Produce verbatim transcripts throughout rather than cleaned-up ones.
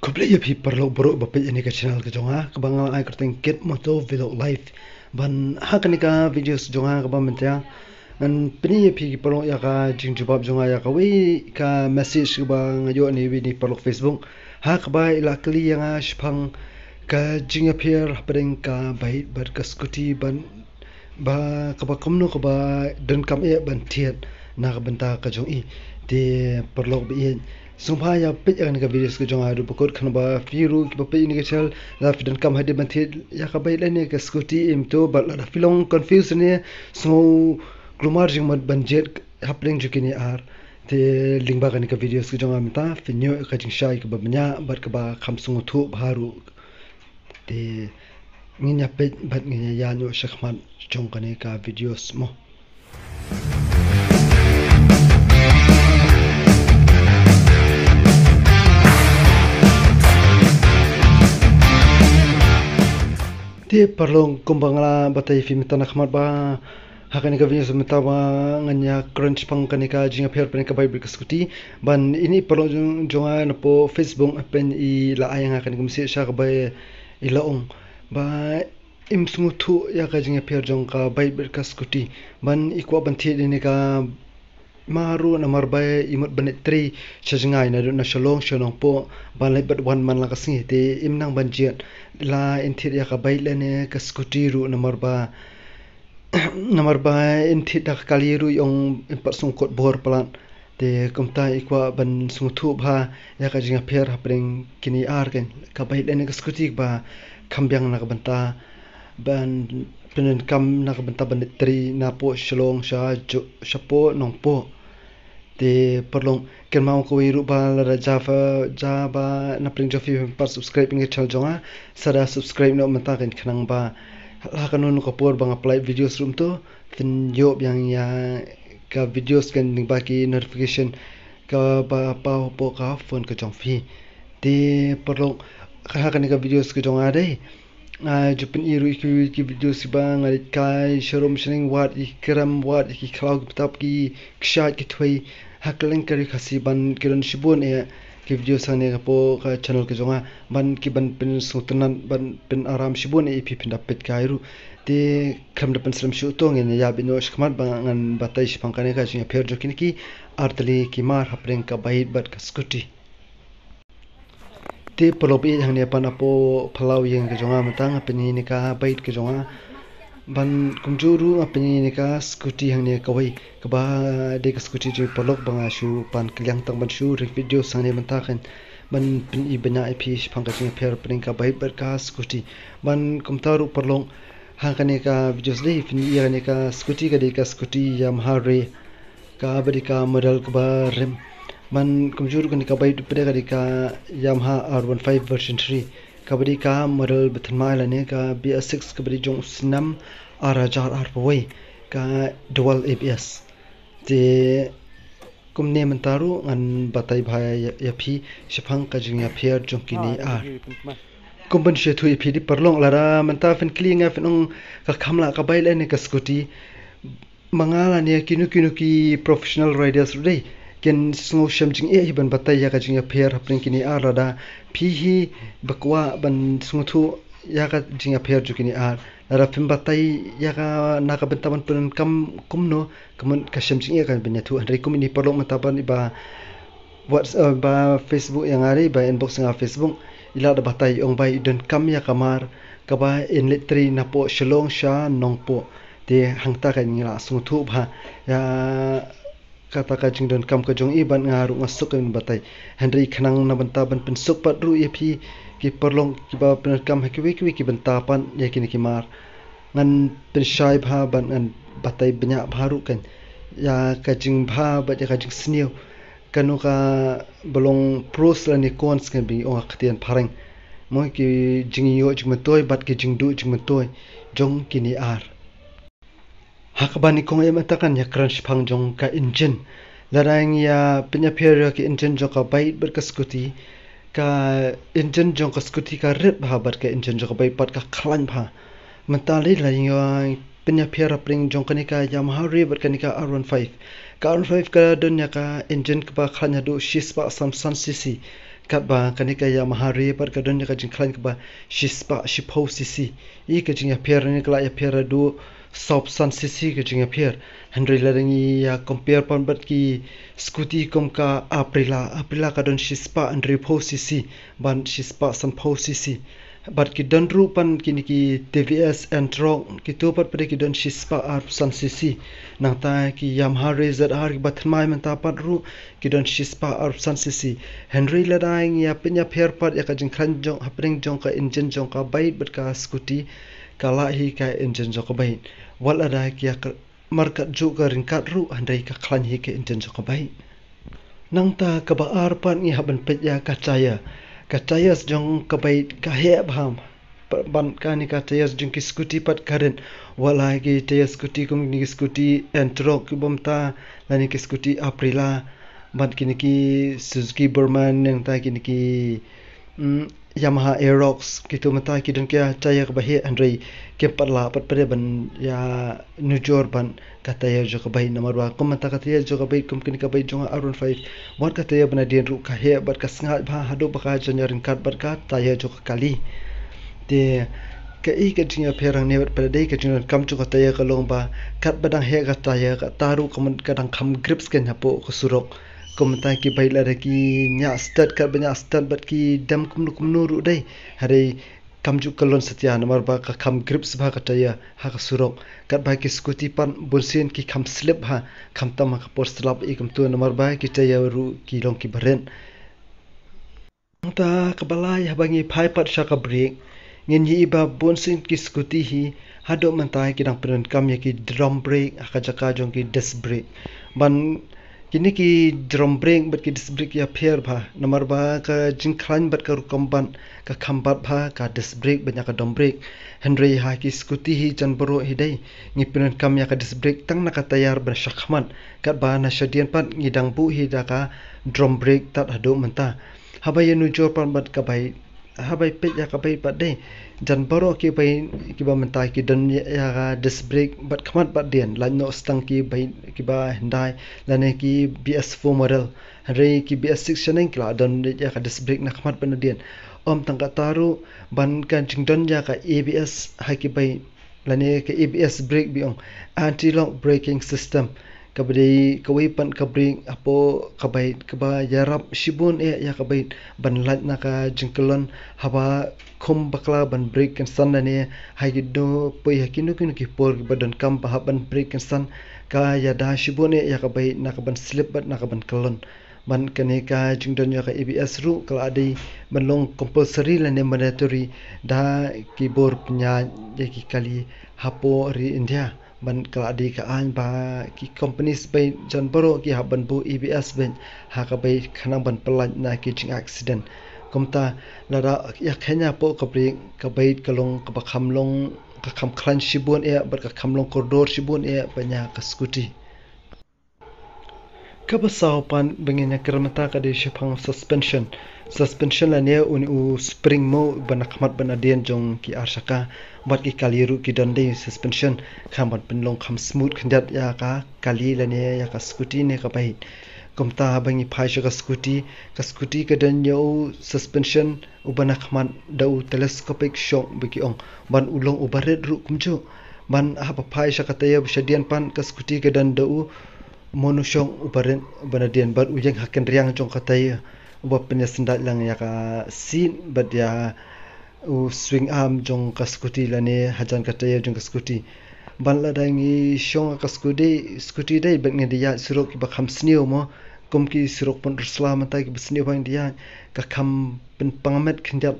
Khublei ïa phi paralok baroh ba peit ïa kane ka channel ka jong nga, kaba nga la ai kyrteng Kit Moto Vlog Live. Ban ha kane ka video jong nga kaba mynta, ngan pyni ïa phi ki paralok ïa ka jingjubab jong nga ïa kawei ka message kaba nga ïoh na iwei i paralok Facebook, ha kaba i la kylli ïa nga shaphang ka jingïapher hapdeng ka bike bad ka scooty, ban ba kaba kumno kaba donkam eh ban thied na ka bynta ka jong i. Te paralok ba ïeit, sngewbha ïa peit ïa kane ka video ka jong nga haduh ba kut, khnang ba phi ruh kiba peit ïa kane ka channel, lada phi donkam hadien ban thied ïa ka bike lane ka scooty, im to, bad lada phi long confuse ne sngew kulmar jingmut ban jied hapdeng jong kine ar, te lyngba kane ka video ka jong nga mynta phin ïoh ïa ka jingshai kaba bniah bad kaba kham sngewthuh bha ruh. Te ngin ïa peit bad ngin ïa ïaid noh shakhmat jong kane ka video mo. Te paralok, kumba nga la batai ïa phi mynta na khmat ba ha kane ka video mynta ba ngan ïa kren shaphang kane ka jingïapher hapdeng ka bike bad ka scooty. Ban ine i paralok jong, jong nga napoh Facebook, hapdeng i la ai ïa nga kane ka message sha kaba i la ong ba im sngewthuh ïa ka jingïapher jong ka bike bad ka scooty. Ban i kwah ban thied ïa kane ka mar ruh namar ba i mut ban leit trei sha jngai naduh na Shillong sha Nongpoh, ban leit bad wan man la ka sngi, te im nang ban jied la in thied ïa ka bike lane ka scooty ruh namar ba namar ba in thied da ka kali ruh i ong im pat sngewkot bor palat. Te kumta i kwah ban sngewthuh bha ïa ka jingïapher hapdeng kine ar, ka bike lane ka scooty, ba kham biang na ka bynta ban pyndonkam na ka bynta ban leit trei napoh Shillong sha Jo-, shapoh Nongpoh. Te paralok, kynmaw kawei ruh ba lada ja ba, ja ba na pdeng jong phi phim pat subscribe ïa ka channel jong nga, sa da subscribe noh mynta, khnang ba ha kano kano ka por ba nga upload videos ruh mynta phin ïoh biang ïa ka videos lyngba ki notification kaba paw hapoh ka phone ka jong phi. Te paralok, ha kane ka videos ka jong nga dei, ah, ju pyni ruh ïa ki, ki videos kiba nga leit kai sharum shaneng, wad ïa ki krem, wad ïa ki khlaw, ki btap, ki kshaid, ki thwei ha kylleng ka ri Khasi, ban ki don shibun eh ki videos hangne hapoh ka channel ka jong nga, ban ki ban pynsngewtynnat, ban pynaram shibun eh ïa phi phin da peit kai ruh. Te khlem da pynslem shuh to, ngin ïa ïaid noh shakhmat ba ngan batai shaphang kane ka jingïapher jong kine ki artylli ki mar hapdeng ka bike bad ka scooty. Te paralok, ïa hangne pat napoh phyllaw ïing ka jong nga mynta nga pyni ïa kane ka bike ka jong nga. Ban kumjuh ruh nga pyni ïa kane ka scooty hangne kawei, kaba dei ka scooty jong i paralok ba nga shu pan kylliang tang ban shu ring video hangne mynta, kan ban pyni bniah ïa phi shaphang ka jingïapher hapdeng ka bike bad ka scooty. Ban kumta ruh paralok, ha kane ka video dei phin ïohi ïa kane ka scooty, ka dei ka scooty Yamaha Ray, kaba dei ka model kaba rim. Ban kumjuh ruh kane ka bike pat ka dei ka Yamaha R one five version three, kaba dei ka model ba thymmai lane ka B S six, kaba dei jong u snem ar hajar arphew wei, ka dual A B S. Te kumne mynta ruh ngan batai bha ïa, ïa phi shaphang ka jingïapher jong kine ar. Kum ban shu ïathuh ïa phi dei paralok, lada mynta phin kylli ïa nga phin ong ka kham lah ka bike lane ka scooty, ma nga lane kino kino ki professional riders ruh dei kin sngew shem jingeh hi ban batai ïa ka jingïapher hapdeng kine ar. Lada phi hi ba kwah ban sngewthuh ïa ka jingïapher jong kine ar, lada phim batai ïa ka na ka bynta ban pyndonkam kumno, ka mut ka shem jingeh ka ban ïathuh. Hynrei kum ine i paralok mynta ban i ba WhatsApp, eh, ba Facebook ïa nga dei, ba inbox ïa nga Facebook, i la da batai, i ong ba i donkam ïa ka mar kaba in leit trei napoh Shillong sha Nongpoh. Te hangta kan ngi la sngewthuh bha ïa kata ka jingdonkam ka jong i, bad nga ruh nga suk ban batai. Hynrei khnang na bynta ban pynsuk pat ruh ïa phi ki paralok kiba pyndonkam ha kiwei kiwei ki bynta pat ïa kine ki mar, ngan pynshai bha bad ngan batai bniah bha ruh kan ïa ka jingbha bad ïa ka jingsniew. Kano kaba long pros lane cons kan ba ngi ong ha ka ktien phareng. Mo, ki jingïoh jingmyntoi bad ki jingduh jingmyntoi jong kine ar. Ha kaba nyngkong eh mynta ngan ïa kren shaphang jong ka engine. Lada ngi ïa pynïapher ïa ka engine jong ka bike bad ka scooty, ka engine jong ka scooty ka rit bha bad ka engine jong ka bike pat ka khlaiñ bha. Mynta lei lada ngi ïa pynïapher hapdeng jong kane ka Yamaha Ray bad kane ka R one five. Ka R one five ka don ïa ka engine kaba khlaiñ haduh shispah san san C C. Katba kane ka Yamaha Re pat ka don ïa ka jingkhlaiñ kaba shispah shiphew cc. Ïa ka jingïapher ne ka la ïapher haduh sawphew san cc ka jingïapher. Hynrei lada ngi ïa compare pat bad ki scooty kum ka Aprilia, Aprilia ka don shispah hynriewphew cc bad shispah sanphew cc. Bad ki don ruh pat kine ki T V S N-Torq, kito pat pat ki don shispah arphew san cc. Nangta ki Yamaha Re Z R kiba thymmai mynta pat ruh ki don shispah arphew san cc. Hynrei lada ngi ïa pynïapher pat ïa ka jingkhlaiñ jong, hapdeng jong ka engine jong ka bike bad ka scooty, ka lah hi ka engine jong ka bike. Wat lada ki ïa ka markat juh ka ryngkat ruh, hynrei ka khlaiñ hi ka engine jong ka bike. Nangta kaba ar pat ngi hap ban peit ïa ka tyre. Ka tyre jong ka bike ka heh bha. Pa-, bad kane ka tyre jong ki scooty pat ka rit. Wat la ki tyre scooty kum kine ki scooty N-Torq kiba mynta, lane ki scooty Aprilia, bad kine ki Suzuki Burman, nangta kine ki, mm, Yamaha Aerox, kito mynta ki don ki tyre kaba heh, hynrei kim pat lah pat pat ban ïa nujor bad ka tyre jong ka bike, namar ba kum mynta ka tyre jong ka bike kum kane ka bike jong nga R one five, wat ka tyre ba nadien ruh ka heh bad ka sngaid bha haduh ba ka jan ïa ryngkat bad ka tyre jong ka kali. Te kaei ka jingïapher hangne bad pat dei ka jingdonkam jong ka tyre ka long ba katba dang heh ka tyre, kata ruh ka mut ka dang kham grip skhem hapoh ka surok. Kum mynta ki bike lada ki ñiah start, katba ñiah start bad ki dem kumno kumno ruh dei, hynrei kam ju kyllon satia namar ba ka kham grip bha ka tyre ha ka surok. Katba ki scooty pat bunsien ki kham slip bha, khamtam ha ka por slap, ïa kumto namar ba ki tyre ruh ki long kiba rit. Nangta kaba lai, haba ngi phai pat sha ka brake, ngin ïohi ba bunsien ki scooty hi haduh mynta ki dang pyndonkam ïa ki drum brake ha ka jaka jong ki disc brake. Bad kine ki drum brake bad ki disc brake ki ïapher bha, namar ba ka jingkhlaiñ bad ka rukom bat ka kham bat bha ka disc brake bad ïa ka drum brake. Hynrei ha ki scooty hi jan baroh hi dei, ngi pyndonkam ïa ka disc brake tang na ka tyre ban shakhmat, katba na shadien pat ngi dang buh hi da ka drum brake tad haduh mynta. Haba ïa nujor pat bad ka bike, haba ïa peit ïa ka bike pat dei, jan baroh ki bike kiba mynta ki don ïa ka disc brake bad khmat bad dien, lait noh tang ki bike kiba Hyundai lane ki B S four model. Hynrei ki B S six shaneng ki la don ïa ka disc brake na khmat bad na dien. Ym tang kata ruh, bad ka jingdon ïa ka A B S ha ki bike, lane ka A B S brake ba ong, anti-lock braking system, kaba dei kawei pat ka brake hapoh ka bike kaba ïarap shibun eh ïa ka bike ban lait na ka jingkyllon haba khum bakla ban brake kynsan lane ha kino, poi ha kino kino ki por kiba donkam ba hap ban brake kynsan, ka ïada shibun eh ïa ka bike na ka ban slip bad na ka ban kyllon. Bad kane ka jingdon ïa ka A B S ruh ka la dei ban long compulsory lane mandatory da ki bor pynïaid ïa ki kali hapoh ri India. Bad ka la dei ka aiñ ba ki companies bike jan baroh ki hap ban buh A B S bike ha ka bike khnang ban pyllait na ki jingaccident. Kumta lada ïa kheiñ hapoh ka brake, ka bike ka long kaba kham long, ka kham khlaiñ shibun eh bad ka kham long kordor shibun eh ban ïa ka scooty. Kaba saw pat ba ngin ïa kren mynta ka dei shaphang suspension. Suspension lane une u spring mo ba na khmat bad na dien jong ki ar shaka. Bad ki kali ruh ki don dei suspension, khnang ban pynlong kham smooth khyndiat ïa ka kali lane ïa ka scooty ne ka bike. Kumta haba ngi phai sha ka scooty, ka scooty ka don ïa u suspension uba na khmat da u telescopic shock ba ki ong, bad u long uba rit ruh kumjuh. Bad haba phai sha ka tyre ba shadien pat, ka scooty ka don da u monoshock uba rit, uba na dien, bad u ïeng ha kynriang jong ka tyre, uba pynïasyndaid lang ïa ka seat bad ïa u swing arm jong ka scooty lane hajan ka tyre jong ka scooty. Bad lada ngi shong ha ka scooty, scooty dei bad ngi da ïaid surok kiba kham sniew mo, kum ki surok Pynursla mynta kiba sniew bha ngi da ïaid, ka kham pynpang met khyndiat.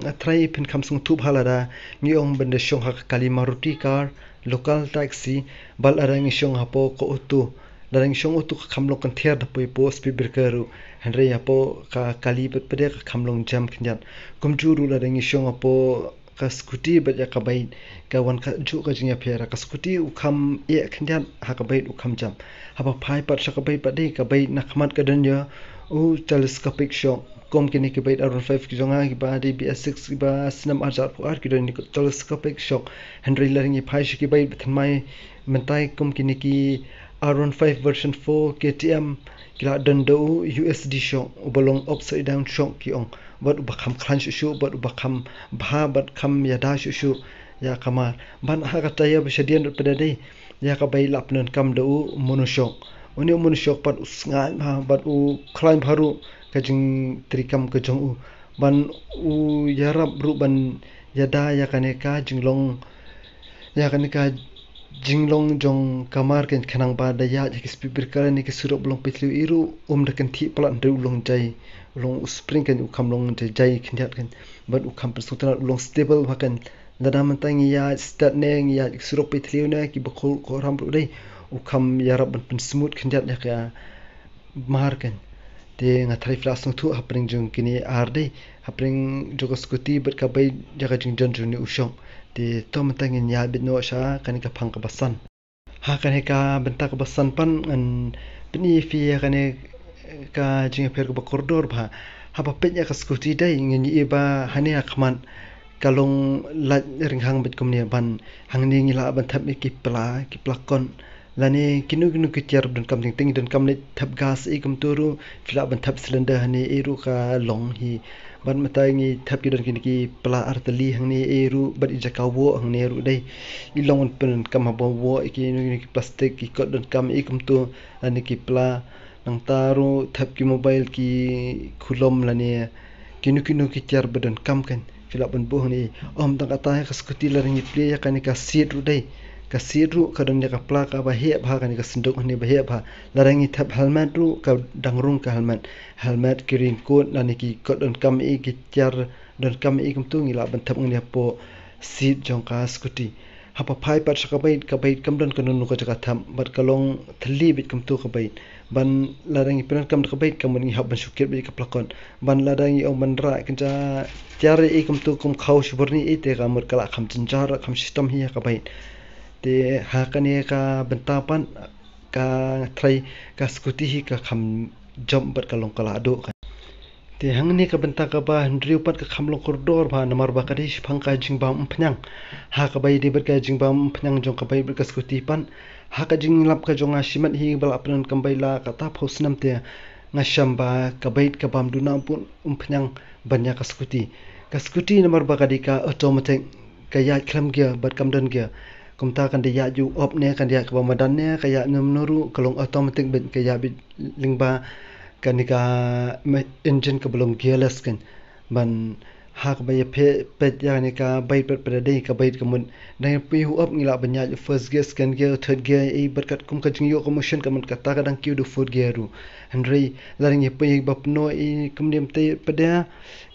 Nga trai pynkham sngewthuh bha lada ngi ong ban da shong ha ka kali Maruti car, local taxi, bad lada ngi shong hapoh ka auto. Lada ngi shong auto ka kham long kynther da poi hapoh speed breaker ruh. Hynrei hapoh ka kali pat pat ka kham long jam khyndiat. Kumjuh ruh lada ngi shong hapoh ka scooty bad ïa ka bike, ka wan kajuh ka jingïapher. Ka scooty u kham eh khyndiat, ha ka bike u kham jam. Haba phai pat sha ka bike pat dei, ka bike na khmat ka don ïa u telescopic shock. Kum kine ki bike R one five ki jong nga, kiba dei B S six, kiba snem ar hajar arphew ar, ki don ïa u telescopic shock. Hynrei lada ngi phai sha ki bike ba thymmai mynta kum kine ki R one five version four K T M ki la don da u U S D shock, uba long upside down shock ki ong, bad uba kham khlaiñ shuh shuh, bad uba kham bha, bad kham ïada shuh shuh ïa ka mar. Bad ha ka taïew ba shadien ruh pat dei, ïa ka bike la pyndonkam da u monoshock. Une u monoshock pat u sngaid bha, bad u khlaiñ bha ruh ka jingtreikam ka jong u. Ban u ïarap ruh ban ïada ïa kane ka jinglong, ïa kane ka jinglong jong ka mar, khnang ba da ïaid ha ki speed breaker ne ki surok ba long paithliew ei ruh um da kynthih palat, hynrei u long jai, u long u spring, kan u kham long jai jai khyndiat kan. Bad u kham pynsngewtynnat, u long stable bha kan. Lada mynta ngi ïaid start ne ngi ïaid ki surok paithliew ne kiba khur khram ruh dei, u kham ïarap ban pynsmooth khyndiat ïa ka mar kan. Te nga tharai phi la sngewthuh hapdeng jong kine ar dei, hapdeng jong ka scooty bad ka bike, ïa ka jingdon jong une u shock. Te to mynta ngin ïa bit noh sha kane ka phang kaba san. Ha kane ka bynta kaba san pat ngan pyni ïa phi ïa kane ka jingïapher kaba kordor bha. Haba peit ïa ka scooty dei, ngin ïohi ba hangne ha khmat ka long light ringhang bad kumne, ban hangne ngi lah ban thep ïa ki pla, ki pla kot, lane kino kino ki tiar ba donkam. Teng teng ngi donkam leit thep gas ei kumto ruh, phi lah ban thep cylinder hangne ei ruh ka long hi. Bad mynta ngi thep ki don kine ki pla artylli hangne ei ruh, bad i jaka woh hangne ruh dei. I long ban pyndonkam haba woh ïa kino kino ki plastik, ki kot donkam ei kumto, lane ki pla. Nangta ruh thep ki mobile, ki khulom, lane kino kino ki tiar ba donkam kan, phi lah ban buh hangne. Ym tang katta, ïa ka scooty lada ngi plie ïa kane ka seat ruh dei, ka seat ruh ka don ïa ka pla kaba heh bha, kane ka synduk hangne ba heh bha. Lada ngi thep helmet ruh ka dang rung ka helmet. Helmet, ki raincoat, lane ki kot donkam ei, ki tiar donkam ei kumto, ngi lah ban thep hangne hapoh seat jong ka scooty. Haba phai pat sha ka bike, ka bike kam don kano kano ka jaka thep, bad ka long thylli bad kumto ka bike. Ban lada ngi pyndonkam da ka bike, ka mut ngi hap ban shu kit bad ka pla kot. Ban lada ngi ong ban rah kynja tiar ei kumto kum khaw shibun ei, te ka mut ka la kham jynjar, kham shitom hi ha ka bike. Te ha kane ka bynta pat, ka trai, ka scooty hi ka kham jop bad ka long ka la duh kan. Te hangne ka bynta kaba hynriew pat ka kham long kordor bha, namar ba ka dei shaphang ka jingbam umphniang. Ha kaba ïadei bad ka jingbam umphniang jong ka bike bad ka scooty pat, ha ka jinglap ka jong nga shimet hi ba la pyndonkam bike la katta phew snem, te nga shem ba ka bike ka bam duna bun umphniang ban ïa ka scooty. Ka scooty namar ba ka dei ka automatic, ka ïaid khlem gear bad kam don gear. Kumta kan da ïaid ju op ne, kan da ïaid kaba madan ne, ka ïaid kumno ruh, ka long automatic bad ka ïaid beit lyngba kane ka me-, engine kaba long gearless kan. Ban ha kaba ïa peit, peit ïa kane ka bike pat pat dei, ka bike ka mut, dang ïa poi ha u op ngi lah ban ïaid first gear, second gear, third gear, ei, bad katkum ka jingïoh ka motion ka mut katta ka dang kiew da u fourth gear ruh. Hynrei lada ngi poi ha kaba pynnoh ei kumne, te pat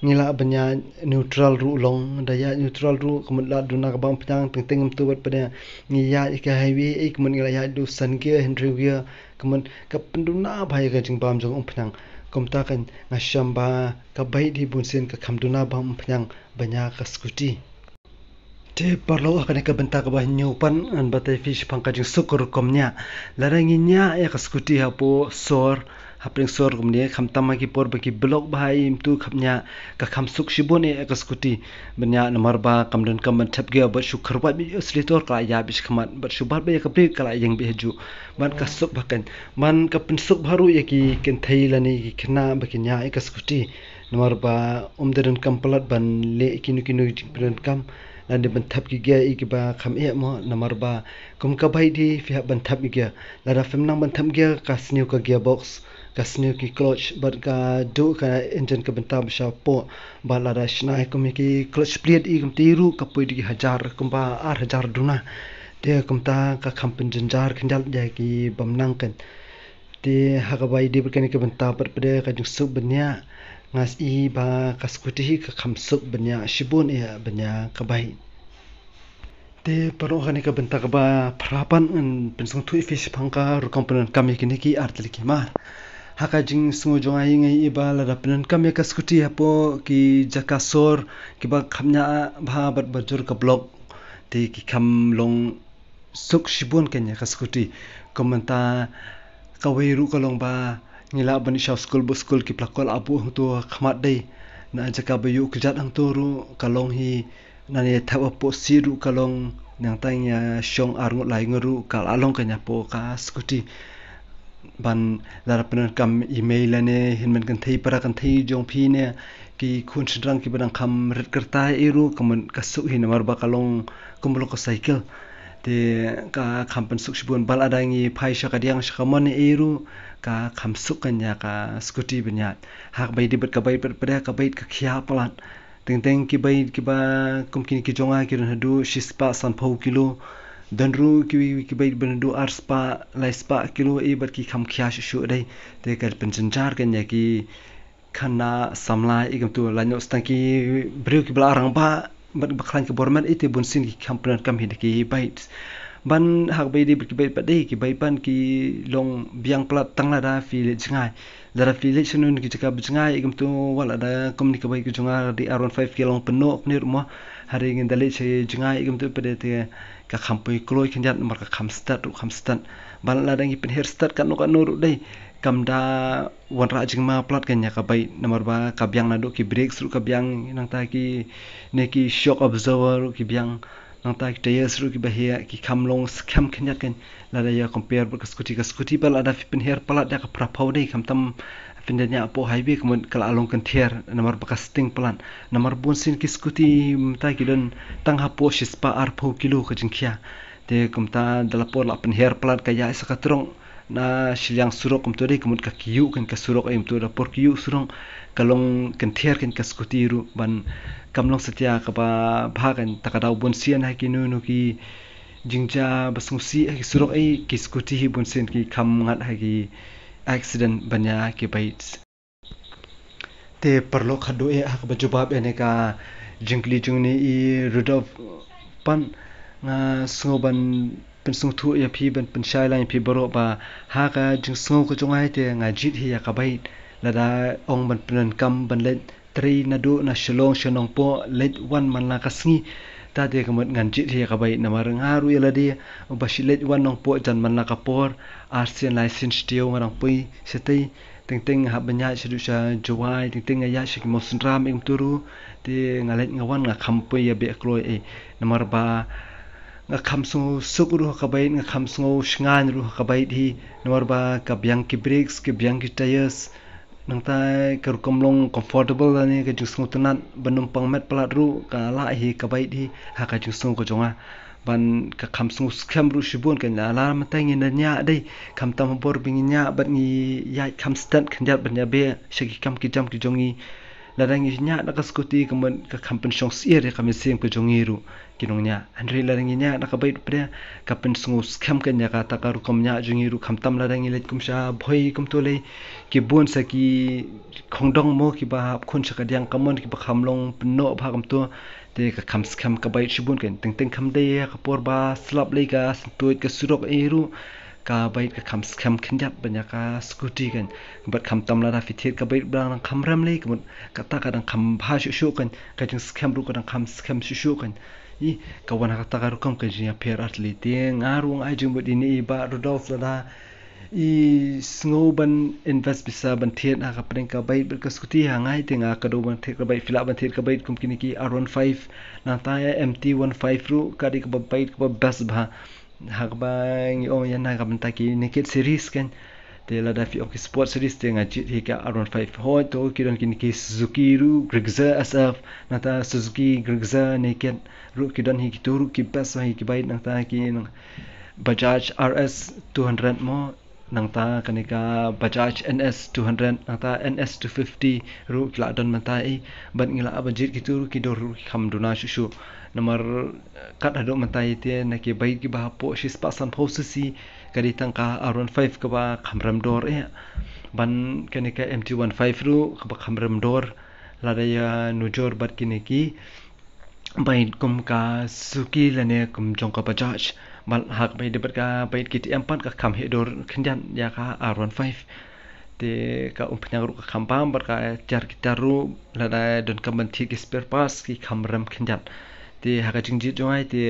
ngi lah ban ïaid neutral ruh long, da ïaid neutral ruh ka mut la duna ka bam umphniang. Teng teng kumto bad pat ngi ïaid ha ka highway ei ka mut ngi lah ïaid da u san gear, hynriew gear, ka mut ka pynduna bha ïa ka jingbam jong umphniang. Kumta kan nga shem ba ka bike hi bunsien ka kham duna bam umphniang ban ïa ka scooty. Te paralok, ha kane ka bynta kaba hynñiew pat ngan batai ïa phi shaphang ka jingsuk ka rukom ñiah. Lada ngi ñiah ïa ka scooty hapoh sor, hapdeng sor kumne, khamtam ha ki por ba ki block bha ei, kumto kham ñiah, ka kham suk shibun eh ïa ka scooty ban ñiah, namar ba kam donkam ban thep gear, bad shu kyrwat beit ïa u accelerator ka la ïaid beit shakhmat, bad shu bat beit ïa ka brake ka la ïeng beit hajuh. Bad ka suk bha kan, bad ka pynsuk bha ruh ïa ki kynthei lane ki khynnah ba ki ñiah ïa ka scooty. Namar ba ym da donkam palat ban leh kino kino ki jingpyndonkam lane ban thep ki gear ei kiba kham eh mo, namar ba kum ka bike hi phi hap ban thep ki gear. Lada phim nang ban thep gear, ka sniew ka gearbox, ka sniew ki clutch, bad ka duh ka engine ka bynta ba shapoh. Bad lada shna kum ki clutch plate ei kumta ruh, ka poi da ki hajar, kumba ar hajar duna. Te kumta ka kham pynjynjar khyndiat ïa ki bym nang kan. Te ha kaba ïadei bad kane ka bynta pat pat ka jingsuk ban ñiah, nga sngew ba ka scooty hi ka kham suk ban ñiah shibun eh ban ñiah ka bike. Te paralok, ha kane ka bynta kaba phra pat ngan pynsngewthuh ïa phi shaphang ka rukom pyndonkam ïa kine ki artylli ki mar. Ha ka jingsngew jong nga, nga ïohi ba lada pyndonkam ïa ka scooty hapoh ki jaka sor kiba kham ñiah bha bad ba jur ka block, te ki kham long suk shibun kan ïa ka scooty. Kum mynta kawei ruh ka long ba ngi lah ban ïa sha skul, bad skul ki pla kot la buh hangto ha khmat dei. Na jaka ba ïoh kjat hangto ruh ka long hi Nane thap hapoh seat ruh ka long, nangta ïa shong arngut laingut ruh ka la long kane hapoh ka scooty. Ban lada pyndonkam i mei lane hynmen kynthei para kynthei jong phi ne ki khun shynrang kiba dang kham rit kyrta ei ruh ka mut ka suk hi namar ba ka long kumba long ka cycle. Te ka kham pynsuk shibun ba lada ngi phai sha kadiang sha kamon ei ruh ka kham suk kane ïa ka scooty ban ïaid. Ha kaba ïadei bad ka bike pat, pat ka bike ka khia palat. Teng teng ki bike kiba kum kine ki jong nga ki don haduh shispah sanphew kilo. Don ruh ki, ki bike ban haduh arspah laispah kilo ei bad ki kham khia shuh shuh dei. Te ka pynjynjar kane ïa ki khynnah samla ei kumto, lano stang ki briew kiba la rangbah bad ba khlaiñ ka bor met ei te bunsien ki kham pyndonkam hi da ki bike. Ban ha kaba ïadei bad ki bike pat dei, ki bike pat ki long biang palat tang lada phi leit jngai. Lada phi leit sha kino kino ki jaka ba jngai ei kumto, wat lada kum kane ka bike ka jong nga dei R one five, ki long pynnoh kane ruh mo. Hynrei ngi da leit sha jngai ei kumto pat dei te ka kham poi kloi khyndiat namar ka kham start ruh kham start. Ban lada ngi pynher start katno katno ruh dei, kam da wanrah jingma palat kane ïa ka bike namar ba ka biang naduh ki brakes ruh ka biang, nangta kine ki shock absorber ruh ki biang, nangta ki tyres ruh kiba heh, ki kham long skhem khyndiat kane. Lada ïa compare bad ka scooty, ka scooty ba lada phi pynher palat ïa ka phraphew dei, khamtam phin da ïaid hapoh highway ka mut ka la long kynther namar ba ka sting palat. Namar bunsien ki scooty mynta ki don tang hapoh shispah arphew kilo ka jingkhia. Te kumta da la por la pynher palat ka ïaid sa ka trok na shiliang surok kumto dei ka mut ka kyiuh kane ka surok ei kumto, da por kyiuh surok ka long kynther kane ka scooty ruh. Ban kam long satia kaba bha kane, ta ka daw bunsien ha kino kino ki jingjia ba sngewsih ha ki surok ei, ki scooty hi bunsien ki kham ngat ha ki accident ban ïa ki bikes. Te paralok haduh eh ha kaba jubab ïa kane ka jingkylli jong ine i Rudolf, pat nga sngew ban pynsngewthuh ïa phi, ban pynshai lang ïa phi baroh ba ha ka jingsngew ka jong nga te nga jied hi ïa ka bike. Lada ong ban pyndonkam ban leit trei naduh na Shillong sha Nongpoh, leit wan man la ka sngi, ta te ka mut ngan jied hi ïa ka bike namar nga ruh ïa lade uba shu leit wan Nongpoh jan man la ka por, arsien laisien shatei nga dang poi shatei. Teng teng nga hap ban ïaid shaduh sha Jowai, teng teng nga ïaid sha ki Mawsynram ei kumto ruh. Te nga leit nga wan nga kham poi ïa beh kloi ei. Namar ba nga kham sngewsuk ruh ha ka bike, nga kham sngew shngaiñ ruh ha ka bike hi. Namar ba ka biang ki brakes, ka biang ki tyres. Nangta ka rukom long comfortable lane ka jingsngewtynnat ban ym pang met palat ruh ka lah hi ka bike hi ha ka jingsngew ka jong nga. Ban ka kham sngew skhem ruh shibun kane, la mynta ngi na ñiah dei, khamtam ha bor ba ngi ñiah bad ngi ïaid kham stad khyndiat ban ïa beh sha ki kam ki jam ki jong ngi. Lada ngi ñiah na ka scooty ka mut ka kham pynshong syier ïa ka mynsiem ka jong ngi ruh ki nongñiah. Hynrei lada ngi ñiah na ka bike pat ka pynsngew skhem kane ïa kata ka rukom ñiah jong ngi ruh, khamtam lada ngi leit kum sha Bhoi kumto lei, ki bun sa ki khongdong mo kiba hap khun sha kadiang kamon kiba kham long pynnoh bha kumto. Te ka kham skhem ka bike shibun kane, teng teng kham dei ha ka por ba slap lei ka syntuid ka surok ei ruh ka bike ka kham skhem khyndiat ban ïa ka scooty kane. Bad khamtam lada phi thied ka bike ba dang kham rem lei ka mut kata ka dang kham bha shuh shuh kane, ka jingskhem ruh ka dang kham skhem shuh shuh kane. I ka wan ha kata ka rukom ka jingïapher artylli. Te nga ruh nga ai jingmut ïa ine i Bah Rudolf, lada i sngew ban invest pisa ban thied ha ka pdeng ka bike bad ka scooty, ha nga te nga kdew ban thied ka bike, phi lah ban thied ka bike kum kine ki R one five, nangta M T one five ruh ka dei kaba bike kaba best bha. Ha kaba ngi ong ïa na ka bynta ki naked series kane. Te lada phi ong ki sport series te nga jied hi ka R one five. Hooid to ki don kine ki Suzuki ruh Gixxer S F, nangta Suzuki Gixxer naked ruh ki don hi, kito ruh ki best hi ki bike, nangta ki nang Bajaj R S two hundred mo, nangta kane ka Bajaj N S two hundred, nangta N S two fifty ruh ki la don mynta i, bad ngi lah ban jied kito ruh ki dor ruh ki kham duna shuh shuh. Namar kat haduh mynta i te na ki bike kiba hapoh shispah sanphew C C ka dei tang ka R one five kaba kham rem dor eh. Ban kane ka M T one five ruh kaba kham rem dor, lada ïa nujor bad kine ki bike kum ka Suzuki lane kum jong ka Bajaj. Bad ha kaba ïadei bad ka bike K T M pat ka kham heh dor khyndiat ïa ka R one five. Te ka umphniang ruh ka kham bam bad ka tiar ki tiar ruh lada donkam ban thied ki spare parts ki kham rem khyndiat. Te ha ka jingjied jong nga te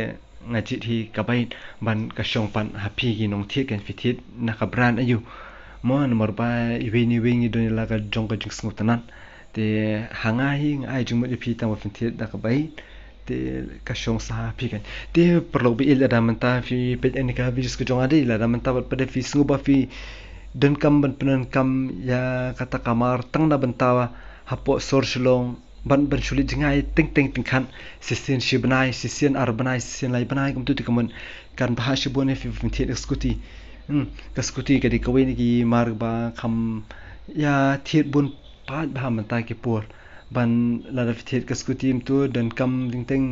nga jied hi ka bike ban ka shong pat ha phi ki nongthied kan phi thied na ka brand aiu. Mo namar ba iwei na iwei ngi don ïa la ka jong ka jingsngewtynnat. Te ha nga hi nga ai jingmut ïa phi tang ba phin thied da ka bike. Te ka shong sa ha phi kan. Te paralok ba ïeit, lada mynta phi peit ïa kane ka videos ka jong nga dei, lada mynta pat pat phi sngew ba phi donkam ban pyndonkam ïa kata ka mar tang na bynta hapoh sor Shillong, ban ban shu leit jngai teng teng tyngkhat, shisien shi bnai, shisien ar bnai, shisien lai bnai, kumtu te ka mut kan bha shibun ïa phi ban thied ka scooty. Hmm, ka scooty ka dei kawei na ki mar ba kham ïa thied bun pat bha mynta ki por. Ban lada phi thied ka scooty kumtu, donkam teng teng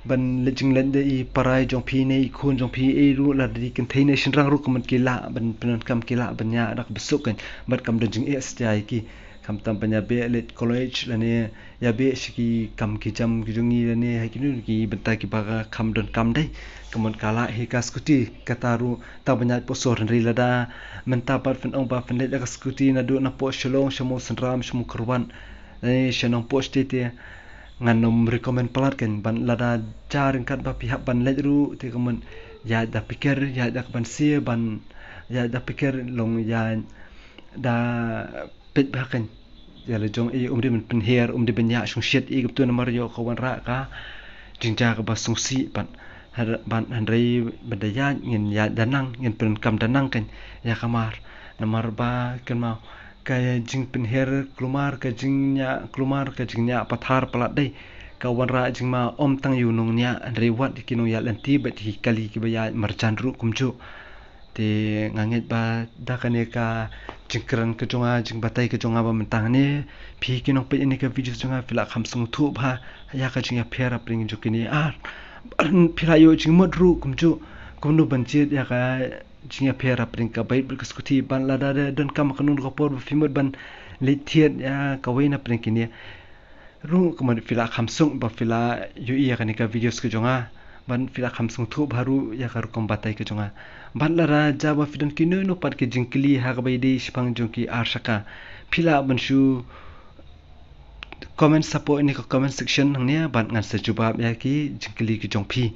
ban leit jingleit da i para jong phi ne i khun jong phi, ei ruh lada dei kynthei ne shynrang ruh ka mut ki lah ban pyndonkam, ki lah ban ïaid da kaba suk kan, bad kam don jingeh satia ïa ki. Khamtam ban ïa beh leit college lane ïa beh sha ki kam ki jam ki jong ngi lane ha kino ki bynta kiba kham donkam dei. Ka mut ka lah hi ka scooty, kata ruh tang ban ïaid hapoh sor, hynrei lada mynta pat phin ong ba phin leit da ka scooty naduh napoh Shillong sha Mawsynram, sha Mawkyrwat, lane sha Nongpoh shatei te, ngan ym recommend palat kan. Ban lada ja ryngkat ba phi hap ban leit ruh te ka mut ïaid da piker, ïaid da ka ban sie, ban ïaid da piker long ïaid da peit bha kan. Ïa la jong i um dei ban pynher, um dei ban ïa shongshit i kumtu namar ïoh ka wanrah ka jingjia kaba sngewsih pat. Hynrei ban, hynrei ban da ïaid ngin ïaid da nang, ngin pyndonkam da nang kan ïa ka mar. Namar ba kynmaw ka jingpynher kulmar, ka jingñiah kulmar, ka jingñiah pathar palat dei ka wanrah jingma ym tang ïa u nongñiah, hynrei wat ki nongïaid lynti bad ki kali kiba ïaid marjan ruh kumjuh. Te nga ngeit ba da kane ka jingkren ka jong nga, jingbatai ka jong nga ba mynta hangne, phi ki nongpeit ïa kane ka video jong nga phi lah kham sngewthuh bha ïa ka jingïapher hapdeng jong kine ar phi lah ïoh jingmut ruh kumjuh, kumno ban jied ïa ka jingïapher hapdeng ka bike bad ka scooty. Ban lada donkam ha kano kano ka por ba phi mut ban leit thied ïa kawei na pdeng kine ruh ka mut phi lah kham suk ba phi lah ïohi ïa kane ka videos ka jong nga, ban phi lah kham sngewthuh bha ruh ïa ka rukom batai ka jong nga. Ban lada ja ba phi don kino kino pat ki jingkylli ha kaba ïadei shaphang jong ki ar shaka, phi lah ban shu comment hapoh ïa kane ka comment section hangne, ban ngan sa jubab ïa ki jingkylli ki jong phi.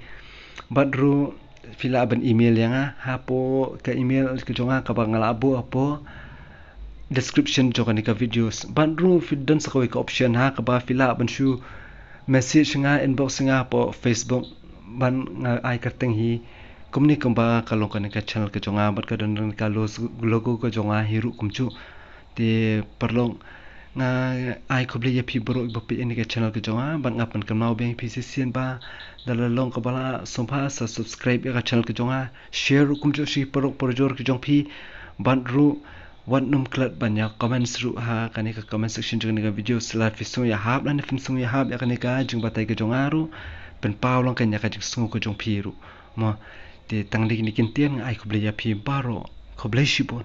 Bad ruh phi lah ban email ïa nga hapoh ka email ka jong nga kaba nga lah buh hapoh description jong kane ka videos. Bad ruh phi don sa kawei ka option ha kaba phi lah ban shu message nga, inbox nga hapoh Facebook. Ban nga ai kyrteng hi kumne kumba ka long kane ka channel ka jong nga bad ka don ka lo-, logo ka jong nga hi ruh kumjuh. Te paralok, nga ai khublei ïa phi baroh ba peit ïa kane ka channel ka jong nga, bad nga pynkynmaw biang ïa phi shisien ba da la long kaba lah, sngewbha sa subscribe ïa ka channel ka jong nga, share ruh kumjuh sha ki paralok parajor ki jong phi. Bad ruh wat nym klet ban ïa comments ruh ha kane ka comment section jong kane ka video, lada phi sngew ïahap lane phim sngew ïahap ïa kane ka jingbatai ka jong nga ruh, pynpaw lang kan ïa ka jingsngew ka jong phi ruh. Mo, te tang da kine ki ktien nga ai khublei ïa phi baroh. Khublei shibun.